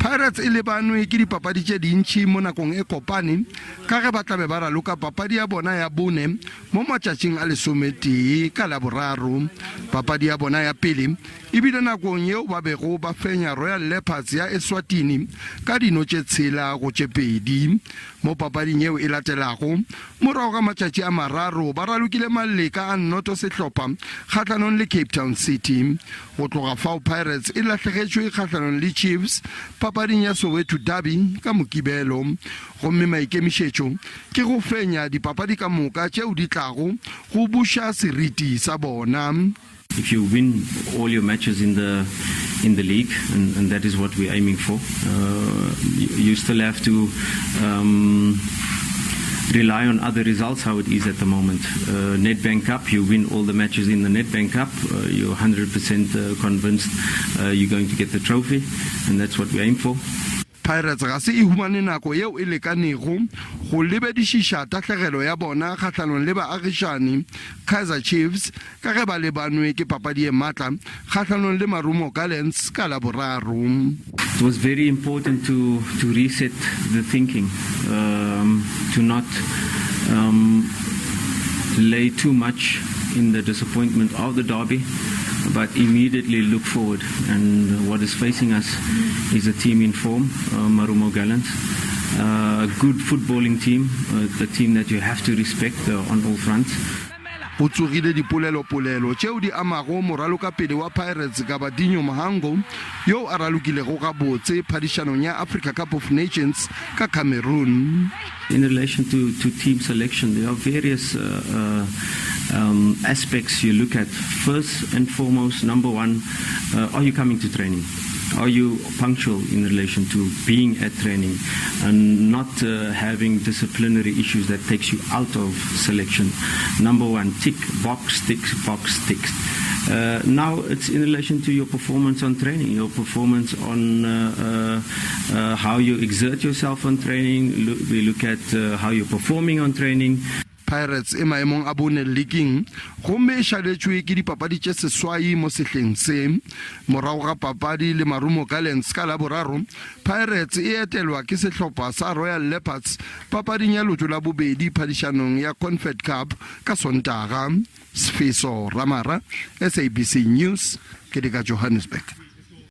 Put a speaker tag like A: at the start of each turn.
A: Pirates e lebanwe ke dipapadi tše dintši mo nakong e kopane ka ge ba tla be ba raloka papadi ya bona ya bone mo matšatšing a lesometee ka Laboraro. Papadi ya bona ya pele e bile nakong yeo ba bego ba fenya Royal Leopards ya Eswatini ka dino tše tshela go tše pedi. Mo papading yeo e latelago, morago ga matšatši a mararo, ba ralokile maleka a nnoto sehlopha kgahlanong le Cape Town City. Go tloga fao Pirates e lahlegetšwe kgahlanong le Chiefs papading ya Soweto Derby ka Mokibelo, gomme maikemišetšo ke go fenya dipapadi ka moka tšeo di tlago go buša seriti sa bona.
B: If you win all your matches in the in the league, and, and that is what we're aiming for, uh, you, you still have to um, rely on other results how it is at the moment. Uh, Nedbank Cup, you win all the matches in the Nedbank Cup, uh, you're 100% uh, convinced uh, you're going to get the trophy, and that's what we aim for.
A: Pirates ga se e humane nako yeo e lekanego go lebedišiša tahlegelo ya bona kgahlanong le baagišani Kaizer Chiefs ka ge ba lebanwe ke papadi ye matla kgahlanong le Marumo Gallants ka Laboraro.
B: It was very important to, to reset the thinking, um, to not um, lay too much in the disappointment of the derby, but immediately look forward. And what is facing us is a team in form, uh, Marumo Gallants, uh, a good footballing team, uh, a team that you have to respect uh, on all fronts.
A: Go tsogile dipolelopolelo tšeo di amago moralokapele wa Pirates Gabadinho Mhango yo a ralokilego gabotse phadišanong ya Africa Cup of Nations ka Cameroon.
B: In relation to, to team selection, there are various uh, uh, um, aspects you look at. First and foremost, number one, uh, are you coming to training? Are you punctual in relation to being at training and not uh, having disciplinary issues that takes you out of selection? Number one, tick, box, tick, box, tick. Uh, now it's in relation to your performance on training, your performance on uh, uh, uh how you exert yourself on training. We look at uh, how you're performing on training.
A: Pirates e maemong a bone leaking gomme e šaletšwe ke dipapadi tše seswai mo sehleng se. Morago ga papadi le Marumo Gallants ka Laboraro, Pirates e etelwa ke sehlopha sa Royal Leopards papading ya lotšo la bobedi phadišanong ya Confed Cup ka Sontaga. Sfiso Ramara, SABC News, ke le ka Johannesburg.